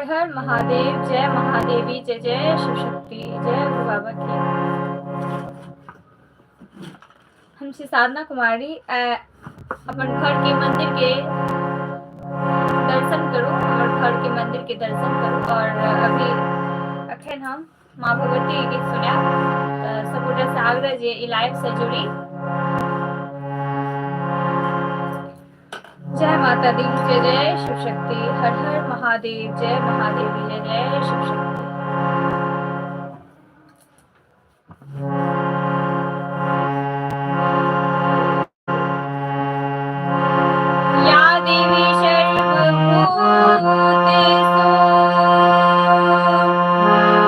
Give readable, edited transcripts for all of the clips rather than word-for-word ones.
हर महादेव, जय महादेवी, जय जय शिव शक्ति, जय गुरु बाबा की। हम छी साधना कुमारी। अपन घर के मंदिर के दर्शन करू, हमर घर के मंदिर के दर्शन करू। और अभी अखन हम माँ भगवती के गीत सुनायब, तऽ सब गोटे से आग्रह जे ई लाइव से जुड़ी। जय माता दी, जय जय शिव शक्ति, हर हर महादेव, जय महादेवी, जय जय शिव शक्ति। या देवी सर्वभूतेषु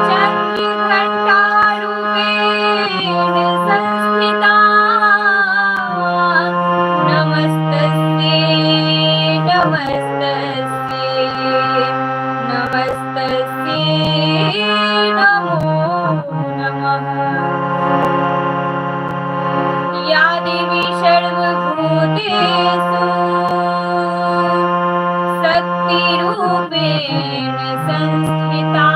चन्द्रघण्टारूपेण संस्थिता, नमस्तस्यै नमस्तस्यै नमस्तस्यै नमो नमः। या देवी सर्वभूतेषु शक्तिरूपेण संस्थिता,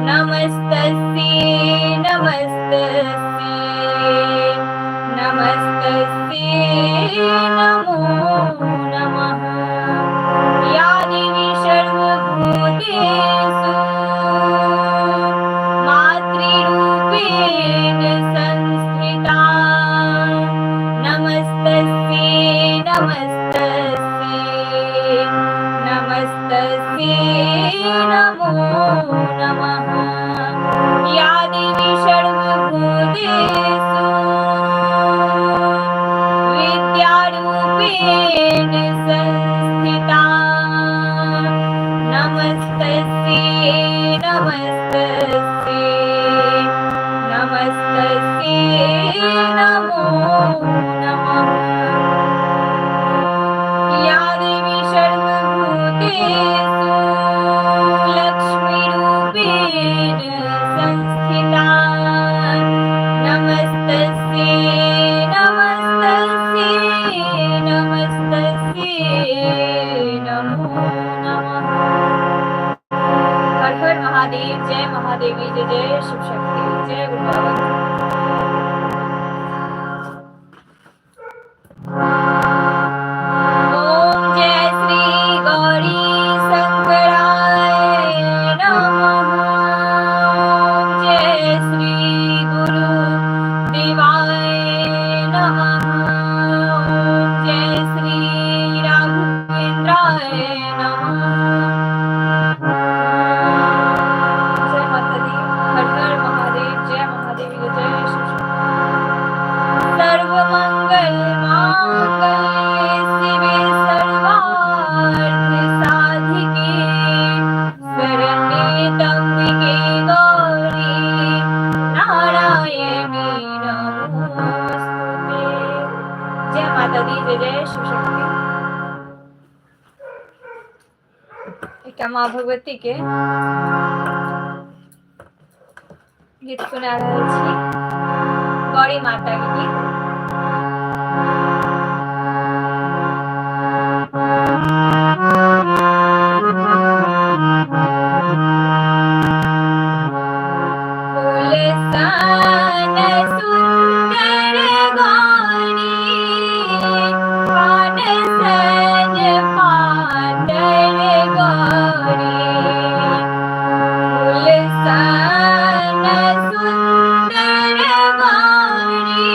नमस्तस्यै नमस्तस्यै नमस्तस्यै नमो नमः। या देवी सर्वभूतेषु मातृरूपेण संस्थिता, नमस्तस्यै नमस्तस्यै नमस्तस्यै नमो नमः। या देवी सर्वभूतेषु विद्यारूपेण संस्थिता, नमस्तस्यै नमस्तस्यै नमस्तस्यै नमो नमः। या देवी सर्वभूतेषु लक्ष्मीरूपेण संस्थिता, नमस्तस्यै नमस्तस्यै नमस्तस्यै नमो नमः। हर हर महादेव, जय महादेवी, जय जय शिव शक्ति, जय गुरु बाबा। ओम जय श्री गौरी शंकराय नमः। ओम जय श्री गुरु देवाय नमः। ओम जय श्री राघवेंद्राय नमः। जय माता दी, हर हर महादेव, जय महादेवी, जय जय शिव शक्ति। सर्वमंगल मांगल्ये शिवे सर्वार्थ साधिके, शरण्ये त्र्यम्बिके गौरी नारायणी नमोस्तुते। जय माता दी, जय जय शिव शक्ति। एकटा माँ भगवती के गीत सुना रहल छी, गौरी माता के गीत। फूल सन सुंदर गौरी, पान सन पातर गौरी, फूल सन सुंदर गौरी,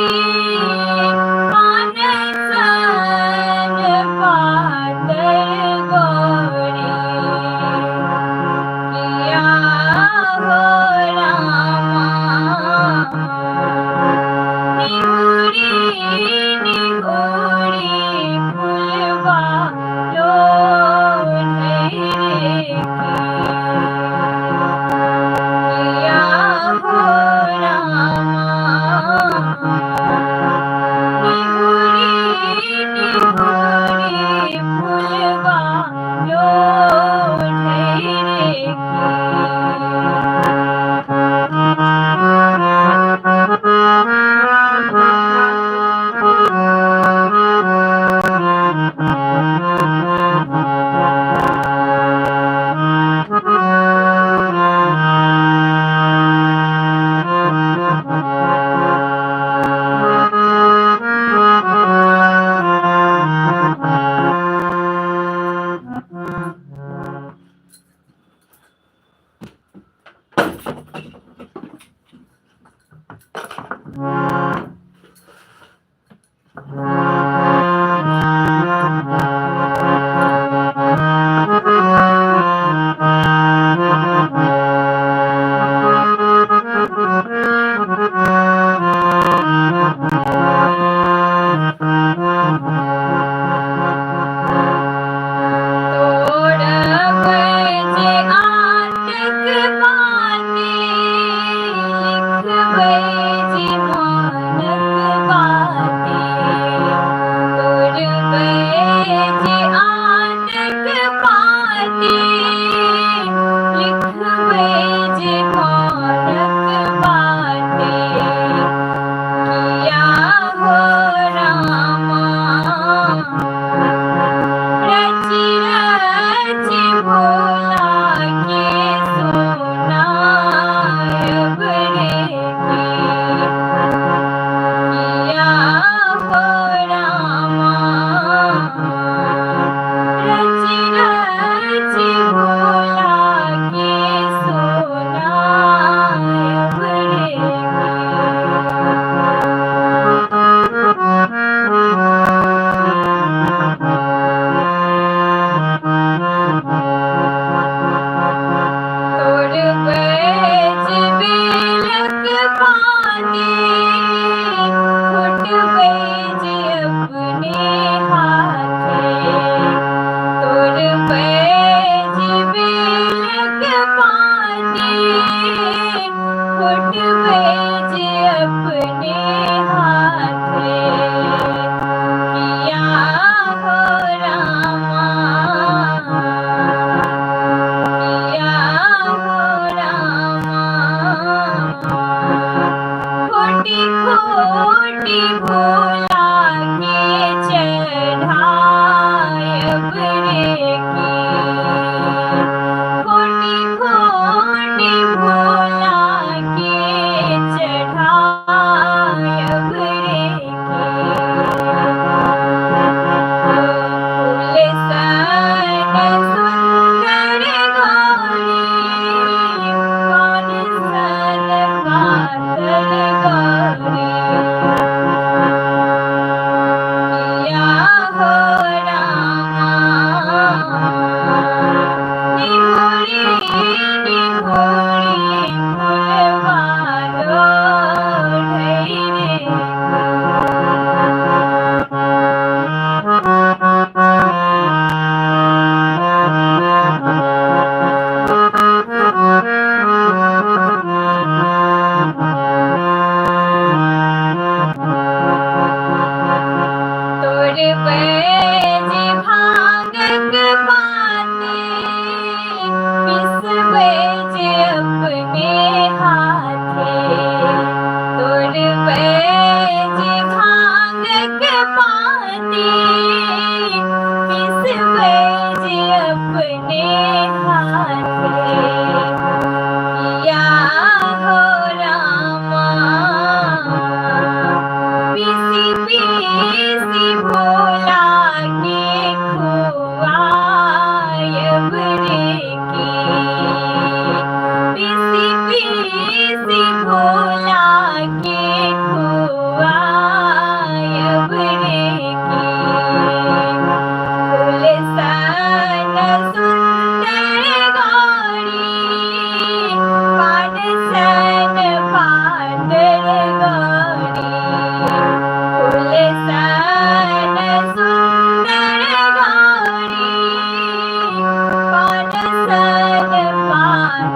पान सन पातर गौरी, किया हो रामा निहुरी निहुरी फुलवा लोढ़ै रे किया हो रामा निहुरी निहुरी फुलवा लोढ़ै रे की।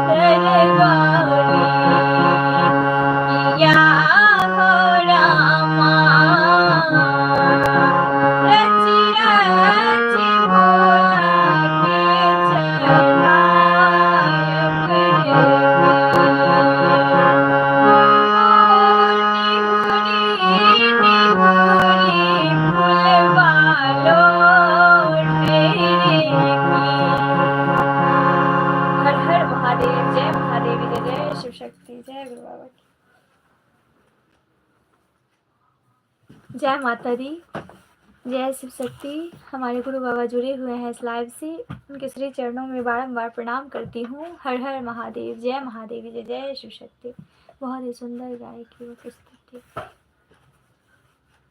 तर गौरी किया हो रामा रचि रचि भोला के चढ़ायब रे निहुरी निहुरी फुलवा लोढ़े रे की। हर हर महादेव, जय महादेव, जय जय शिव शक्ति, जय गुरु बाबा की जय माता दी, जय शिव शक्ति। हमारे गुरु बाबा जुड़े हुए हैं इस लाइव से, उनके श्री चरणों में बारंबार प्रणाम करती हूँ। हर हर महादेव, जय महादेव, जय जय शिव शक्ति। बहुत ही सुंदर गायकी वो प्रस्तुति,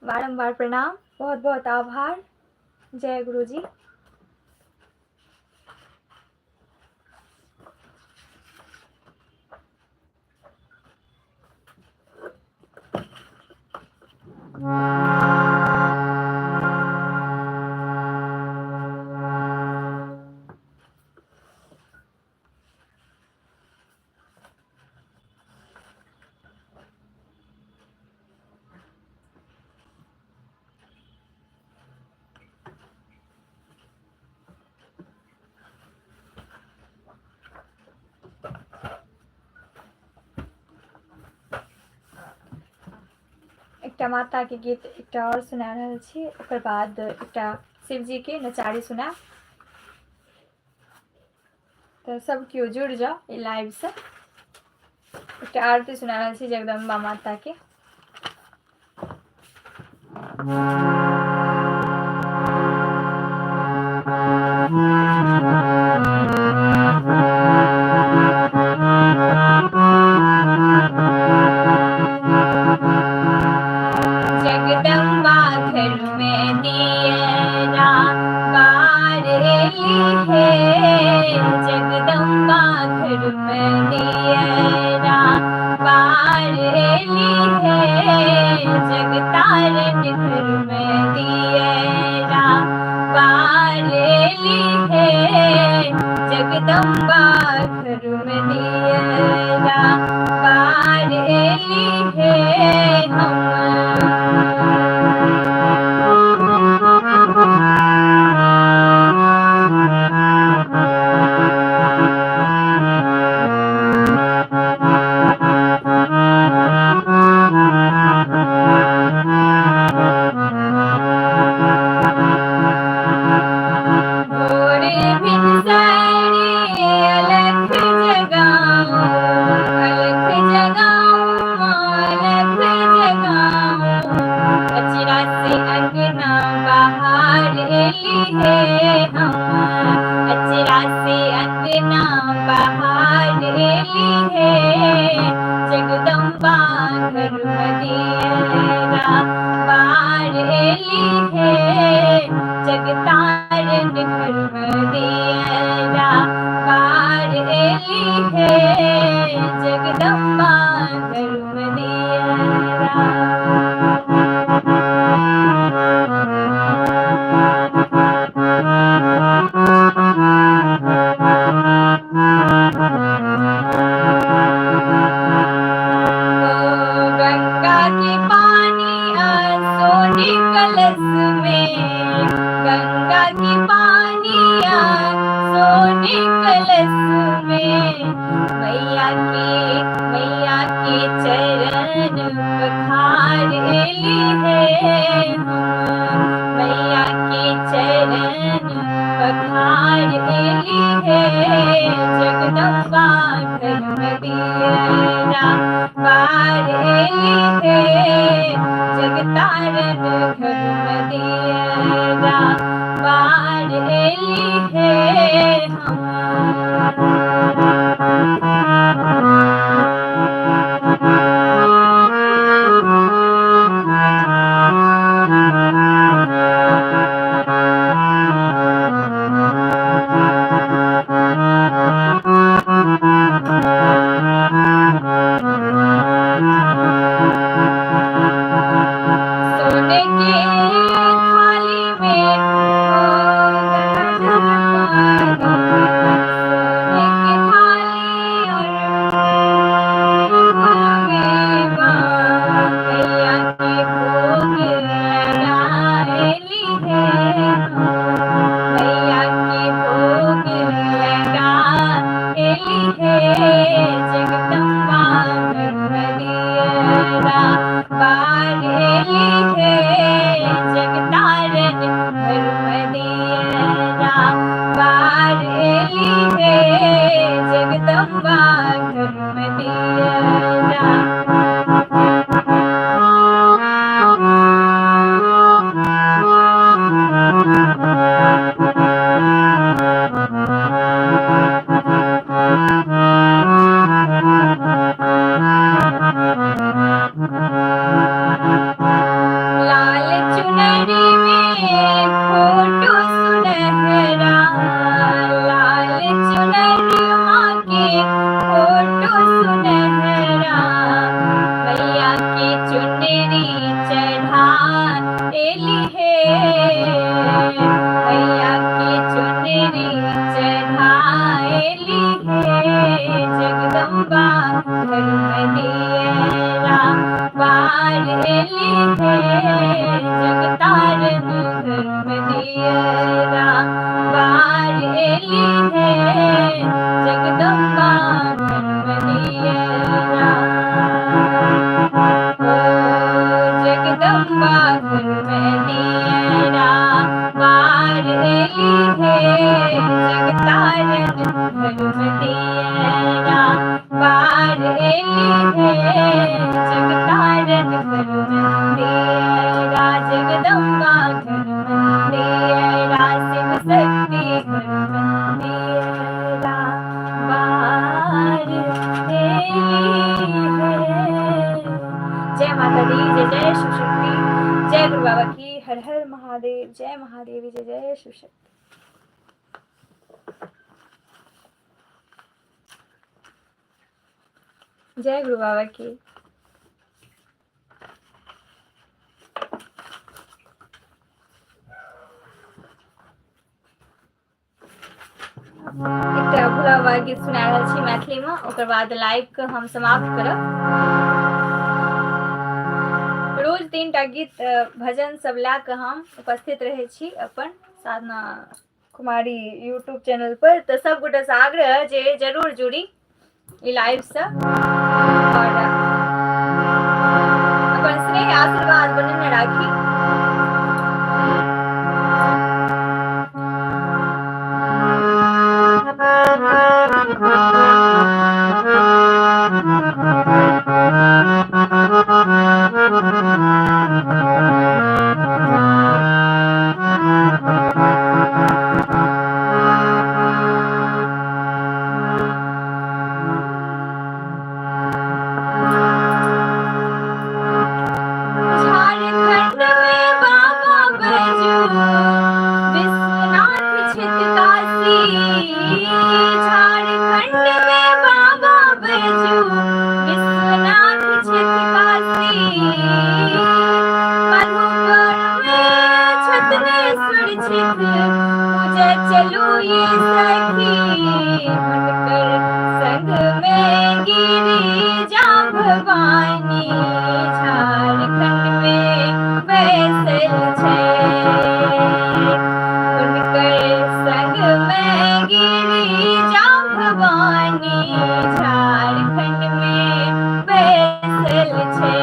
बारंबार प्रणाम, बहुत बहुत आभार, जय गुरु जी। एकटा माता के गीत एकटा और सुना रहल छी, ओकर बाद एकटा शिवजी के नचारी सुना, तऽ सब केओ जुड़ि जाउ ई लाइव से। एकटा आरती सुना रहल छी जगदम्बा माता के। जगदम्बा घर में दियरा बारेली है, जगदम्बा घर में दियरा बारेली है, जगतारन घर में दियरा बारेली है, जगदम्बा घर में दियरा बारेली है। हम भोरे भिनसरे अलख जगाऊं, अलख जगाऊं, अलख जगाऊं, अचरा से अंगना बाहर एली है, हम अचरा से अंगना बाहर एली है, जगदम्बा घर मदियरा बाहर एली है, जगतारन घर मदियरा बाहर एली है, जगदम्बा घर मदियरा। गंगा के पानी सोने कलश में, गंगा के पानी सोने कलश में, मैया के चरण पखार एली है, मैया के चरण पखार एली है, जगदम्बा घर में दियरा बार एली है, जगतारन घर में दियरा बार एली है। हम सोने के थाली में हो गंगा जल पानी, सोने एली हे जगदम्बा धर्म दियरा बार एली हे जगतारन धर्म दियरा बार एली हे जगदम्बा धर्म दियरा। लाल चुनरी में फोटो सुनहरा, लाल चुनरी माँ के फोटो सुनहरा, मैया के चुनरी चढ़ा एली हे, मैया के चुनरी चढ़ा एली हे जगदम्बा धर्म दियरा बार एली हे जगतारन धर्म दियरा बार एली हे जगदम्बा धर्म दियरा। ओ जगदम्बा धर्म दियरा बार एली हे जगतारन धर्म दियरा बार एली हे जगतारन धर्म दियरा जगदम्बा धर्म दियरा शिव शक्ति धर्म दियरा बार एली हे। जय माता दी, जय जय शिव शक्ति, जय गुरु बाबा की, हर हर महादेव, जय महादेवी, जय जय शिव शक्ति। जय गुरु बाबा की। एकटा भोला बाबा गीत सुना रहल छी मैथिली में, ओकर बाद लाइव के हम समाप्त करब। रोज 3टा गीत भजन सब लए कऽ हम उपस्थित रहै छी अपन साधना कुमारी यूट्यूब चैनल पर, तऽ सब गोटेसँ आग्रह जे जरूर जुड़ी ई लाइवसँ और अपन स्नेह आशीर्वाद बनेने राखी। झारखंड में बाबा बैजू विश्वनाथ छित काशी, झारखंड में बाबा बैजू विश्वनाथ छित काशी, मधुबर में छतनेश्वर छित पूजा चलू ये सखी, हुनकर संग में गिरिजा भवानी झारखंड में बैसल छै, हुनकर संग में गिरिजा भवानी झारखंड में बैसल छै।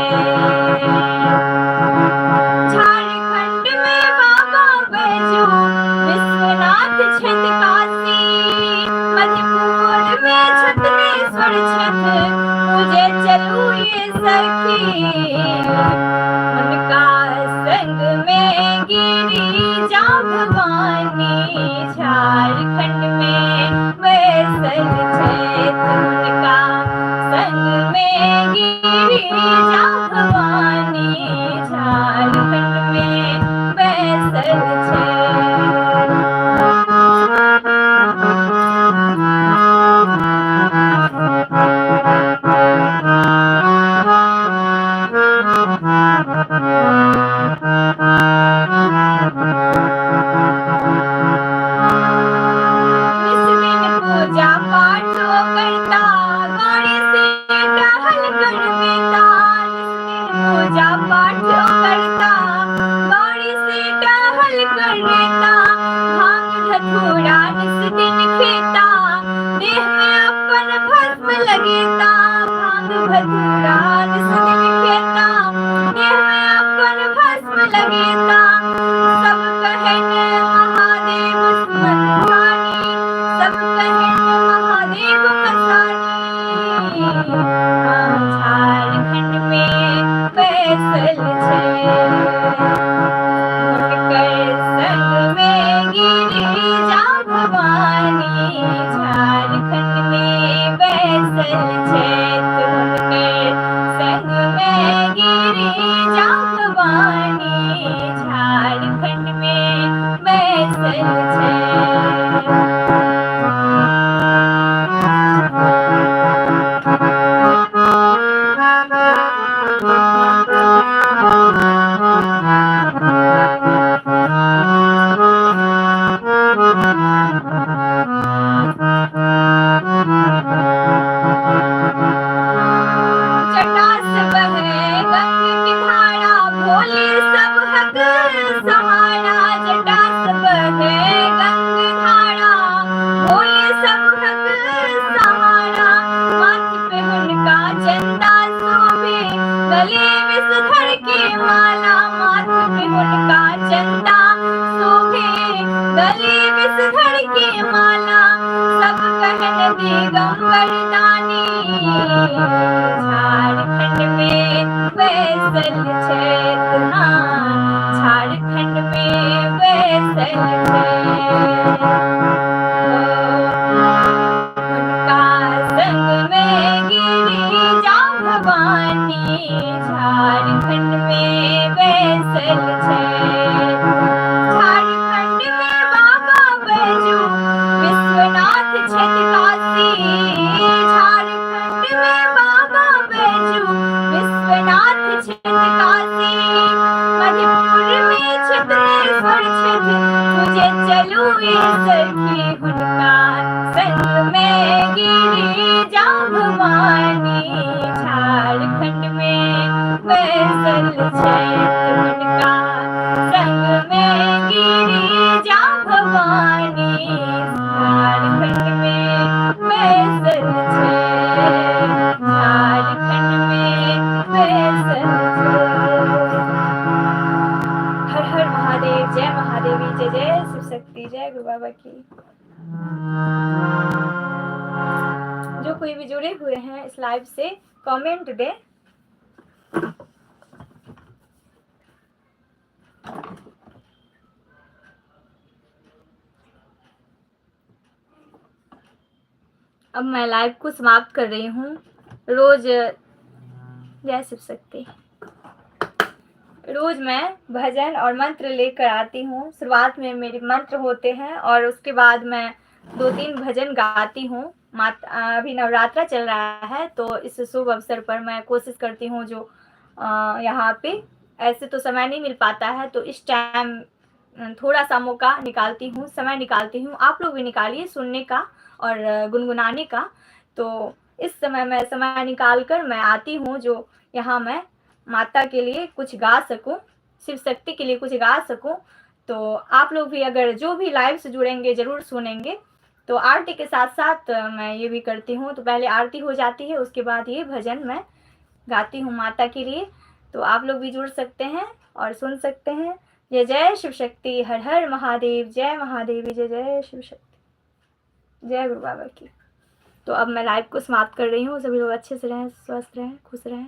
झारखंड में बाबा बैजू विश्वनाथ छथि काशी, मधेपुर में छतनेश्वर छथि पूजे चलू ये सखी, हुनका संग में गिरिजा भवानी झारखंड में बैसल छथि, हुनका संग में गिरिजा भवानी झारखंड में बैसल छै। निस दिन पूजा पाठ करता, गौरी से टहल कर बेटा, निस दिन पूजा पाठ करता, गौरी से टहल कर बेटा, भांग धतूरा निस दिन खेता, देह में अपना नेता, सब कहन महादेव मसानी, सब कहन महादेव मसानी। झारखंड में बैसल छै, हुनकर संग में गिरिजा भवानी। झारखंड में बैसल छथि, हुनकर संग में गिरिजा भवानी। झारखंड में बैसल छै। जटा से बहे गंग की धारा, भोले सब हक सहारा। जटा से बहे गंग धारा, भोले सब हक सहारा। माथे पे हुनका चंदा शोभे, गले विषधर के माला। माथे पे हुनका चंदा शोभे, गले विषधर के माला। सब कहन दिगंबर दानी। झारखंड में बैसल छथि, हाँ, झारखंड में बैसल छथि, हुनका संग में गिरिजा भवानी। झारखंड में बैसल छथि। झारखंड में बाबा बैजू विश्वनाथ छथि काशी। झारखंड में बाबा बैजू विश्वनाथ छथि काशी। मधेपुर में छत्रेश्वर छथि, पूजे चलू ये सखी, हुनका संग में गिरिजा भवानी। झारखंड में बैसल छथि, हुनका संग में गिरिजा भवानी। झारखंड में बैसल छथि, झारखंड में बैसल छथि। हर हर महादेव, जय महादेवी, जय जय शिव शक्ति, जय गुरु बाबा की। जो कोई भी जुड़े हुए हैं इस लाइव से, कमेंट दें। अब मैं लाइव को समाप्त कर रही हूँ। रोज जय शिव शक्ति। रोज मैं भजन और मंत्र लेकर आती हूँ। शुरुआत में मेरे मंत्र होते हैं और उसके बाद मैं 2-3 भजन गाती हूँ। अभी नवरात्रा चल रहा है, तो इस शुभ अवसर पर मैं कोशिश करती हूँ जो यहाँ पे ऐसे तो समय नहीं मिल पाता है, तो इस टाइम थोड़ा सा मौका निकालती हूँ, समय निकालती हूँ। आप लोग भी निकालिए सुनने का और गुनगुनाने का। तो इस समय मैं समय निकाल कर मैं आती हूँ, जो यहाँ मैं माता के लिए कुछ गा सकूँ, शिव शक्ति के लिए कुछ गा सकूँ। तो आप लोग भी अगर जो भी लाइव से जुड़ेंगे ज़रूर सुनेंगे। तो आरती के साथ साथ मैं ये भी करती हूँ। तो पहले आरती हो जाती है, उसके बाद ये भजन मैं गाती हूँ माता के लिए। तो आप लोग भी जुड़ सकते हैं और सुन सकते हैं। जय जय शिव शक्ति, हर हर महादेव, जय महादेवी, जय जय शिव शक्ति, जय गुरु बाबा की। तो अब मैं लाइव को समाप्त कर रही हूँ। सभी लोग अच्छे से रहें, स्वस्थ रहें, खुश रहें।